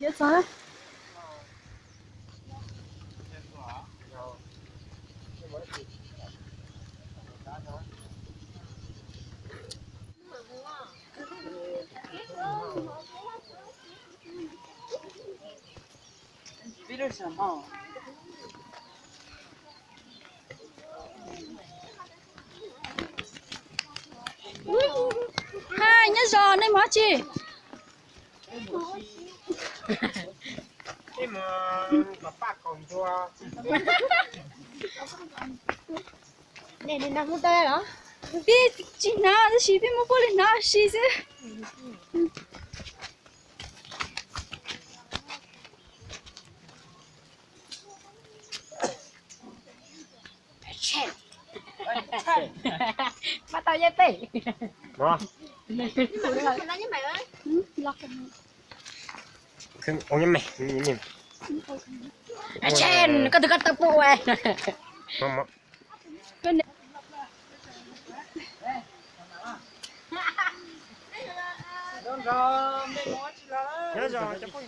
Thiab txog. Ha, nyob zoo, nej mus dab tsi? Peb tsis hnav tab sis peb muab puab li hnav ua si xwb. Mas tau yeej pem. Koj twb koj tau pum.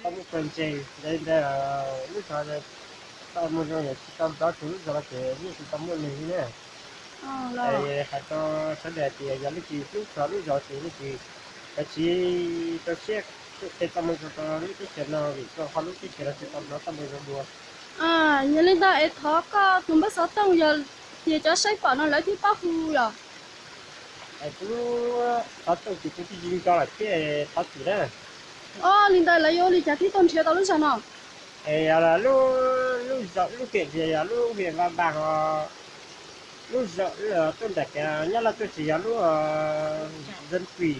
Tau mus pawg ntses, lub zos tau mus zoo, yog tsis tau nrov txog lub zos ces yeej tsis tau muaj neeg li na. Hais rau sawv daws tias yog leej twg hlub txog lub zos ces leej twg kav tsij rau siab qhia tau mus rau lub teb chaws no vim rau qhov lub teb chaws no tsis tau nrov tau mus zoo dua. Yog li ntawd es thov koj tus npawb xov tooj yog tias cov saib pom no lawv thiaj paub hu yom. Kuv xov tooj ces kuv twb tsis nco lawm thiab, thov txim na. Os, li ntawd lawv yuav ua li cas thiaj tuaj nrhiav tau lub zos no? Es yog lub, lub zos, lub tiam ntsis yog lub huyện Ba Npas os, lub zos tuaj nram kev nyob laj tuaj tsis yog lub Dân Quê,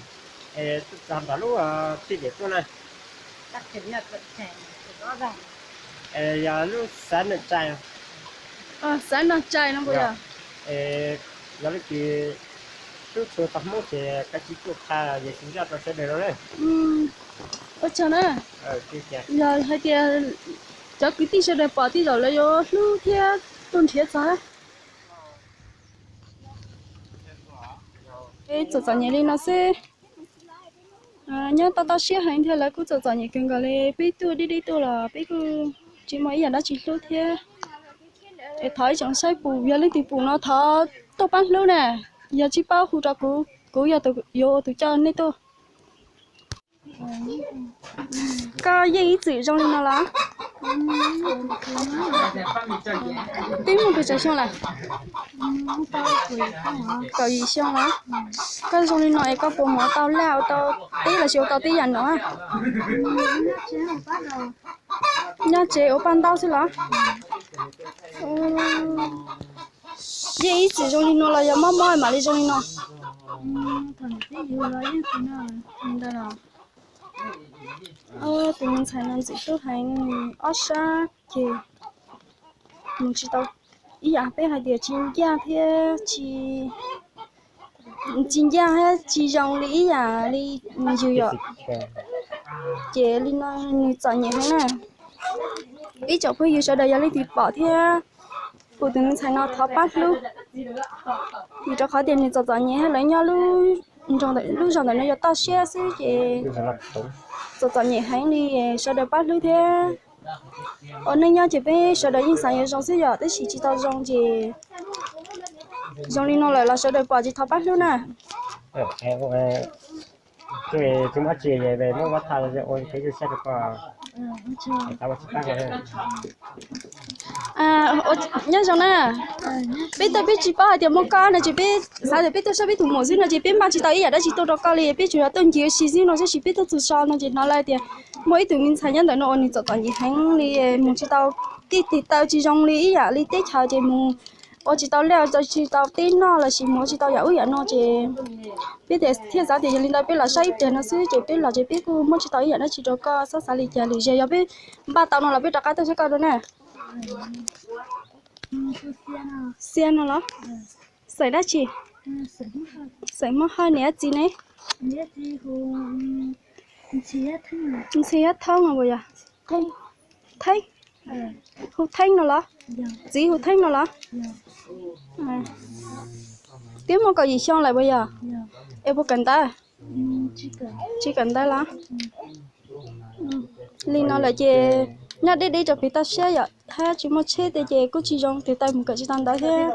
es tuaj txog nram lub Thụy Điển tuaj na. Es yog lub xã Nậm Chai. Xã Nậm Chai no puas yog? Yog leej twg hlub tshua tau Hmoob ces kav tsij tuaj qha yog tsis zaj rau sawv daws no na. Ua tsaug na. Yog hais tias cov kwv tij sawv daws pom tej zaum lawv yuav hlub thiab tuaj nrhiav txog. Peb txom txom nyem li no xwb. Nyob toj toj siab heev thiab lawv kuj txom txom nyem kawg nkaus li. Peb tuaj dib dib tuaj los peb kuj tsis muaj ib yam dab tsi hlub thiab. Es thov ib tsoom saib pum, yog leej twg pum no thov tuaj pab hlub na. Yog tsis paub hu rau kuv, kuv yog tus, yuav ua tus coj nej tuaj. Koj yeej ib txwm zoo li no los? Twb muaj pes tsawg xyoo lawm? Kaum yim xyoo los? Koj zoo li no es koj puas mus ua tau laj ua tau teb los sis ua tau tib yam no? Nyob tsev ua paj ntaub xwb los? Yeej ib txwm zoo li no los yog mob mob mam li zoo li no? Tus me ntxhais no ntxim hlub heev, ob sab ces mus tsis tau ib yam, peb hais tias tsis ncaj thiab tsis, tsis ncaj thiab tsis zoo li ib yam li yus yom. Ces li no nws txom nyem heev na. Ib tsoom phooj ywg sawv daws yog leej twg pom thiab pum tus me ntxhais no thov pab hlub, vim rau qhov tias nws txom txom nyem thiab lawv nyob lub zos ntawm no yog toj siab xwb ces txom txom nyem heev li, sawv daws pab hlub thiab. Ua neej nyob ces peb sawv daws yeej xav yuav zoo xwb yom, tab sis tsis tau zoo ces zoo li no lawm los sawv daws pom ces thov pab hlub na. Nyob zoo na, peb tuaj peb tsis paub hais tias muaj koj no ces peb xav tias peb tuaj saib peb tus muam xwb no ces peb npaj tsis tau ib yam dab tsi tuaj rau koj li, peb tsuas yog tuaj ncig ua si xwb no, tab sis peb tuaj txog no ces hnov lawv tias muaj ib tug me ntxhais nyob ntawm no uas nws txom txom nyem heev li, mus tsis tau, tij tis taw tsis zoo li ib yam li teb chaws ces mus ua tsis tau laj, ua tsis tau teb noj los sis mus ua tsis tau yam ub yam no ces peb thiaj xav tias yog li ntawd peb los saib ib pliag no xwb ces peb los ces peb kuj muab tsis tau ib yam dab tsi rau koj, txhob xav li cas, lwm zaug yog peb npaj tau no los peb rov qab tuaj saib koj dua na. Xiab no los? Xeem dab tsi? Xeem Hmoob Hawj. Niam txiv ne? Ntxhi Yab Thoob puas yog? Theeb. Hu Theeb no los? Txiv hu Theeb no los? Twb muaj kaum yim xyoo lawm puas yog? Es puas kawm ntawv? Tsis kawm ntawv los? Li no lawm ces nyob deb deb rau pem toj siab yom, thiab tsis muaj tsheb tiag ces kuj tsis zoo, tus taw mus kawm tsis tau ntawv thiab.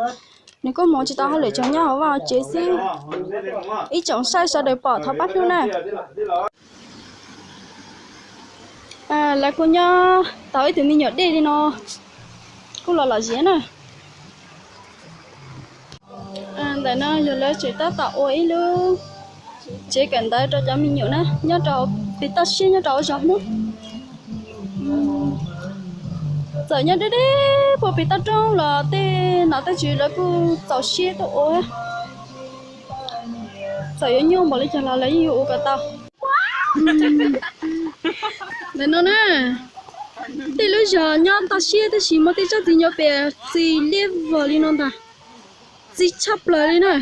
Nws kuj mus tsis tau hauj lwm, tseem nyob hauv vaj hauv tsev xwb. Ib tsoom saib sawv daws pom thov pab hlub na. Lawv kuj nyob tau ib tug me nyuam dej li no, kuj los lom zem na. Ntawm no yog lawv tseem tab tom ua ib lub tsev kawm ntawv rau cov me nyuam na, nyob rau pem toj siab nyob rau hauv zos Hmoob. Txawm nyob deb deb puag pem toj roob los tej nom tej tswv lawv kuj txaus siab tuaj ua. Txawm yuav nyuaj npaum li cas los lawv yeej yuav ua kom tau. Ntawm no na, tej lub zos nyob toj siab tab sis muaj tej tsob txiv nyob pem txi liab vog li no ntag. Txi tshaj plaws li na.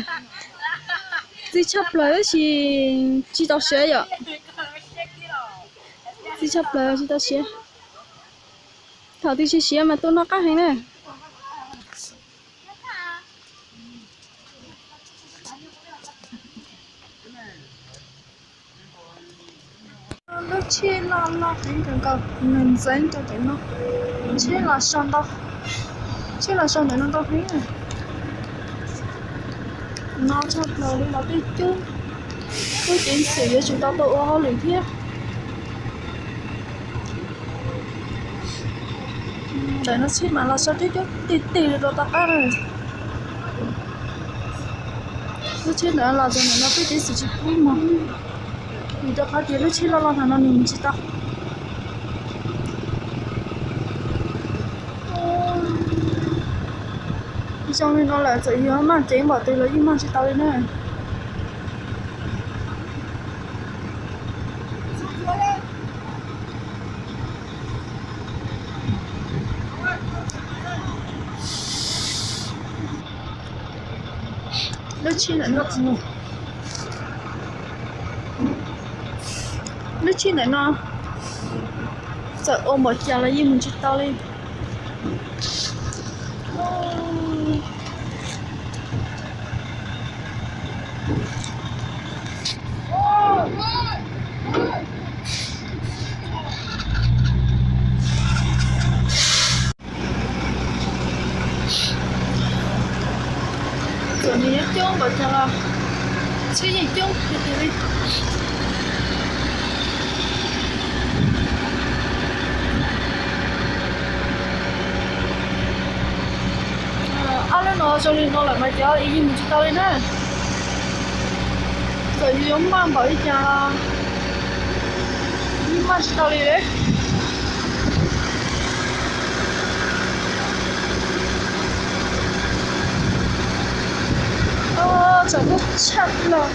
Txi tshaj plaws tab sis tsis tau siav yom. Txi tshaj plaws tsis tau siav. Thaum twg siav siav mas tuaj noj qab heev na. Lub tsheb loj loj heev kawg nkaus, nws ntxeev rau ntawm no. Tsheb los sau ntau, tsheb los sau ntawm no ntau heev. No tshaj plaws li los tej cub, cub ceev xwm yuav tsum tau tau ua hauj lwm thiab. Ntawm no tsheb mas los sau cub cub tig tig rau tom qab na. Lub tsheb ntawd los txog ntawm no peb ceev xwm tsis pub mus, vim rau qhov tias lub tsheb loj loj ntawm no nws mus tsis tau. Zoo li no lawm txawm yuav maj ceev npaum twg los yeej maj tsis tau li na. Lub tsheb ntawm no, lub tsheb ntawm no txawm ua npaum cas los yeej mus tsis tau li. Txawm nws yuav coob npaum cas los tsheb yeej coob tiag tiag li. Ob lub no zoo li no lawm mas cov yeej mus tsis tau li na. Txawm yuav maj npaum li cas los yeej maj tsis tau li. Txawm hnub tshaj plaws.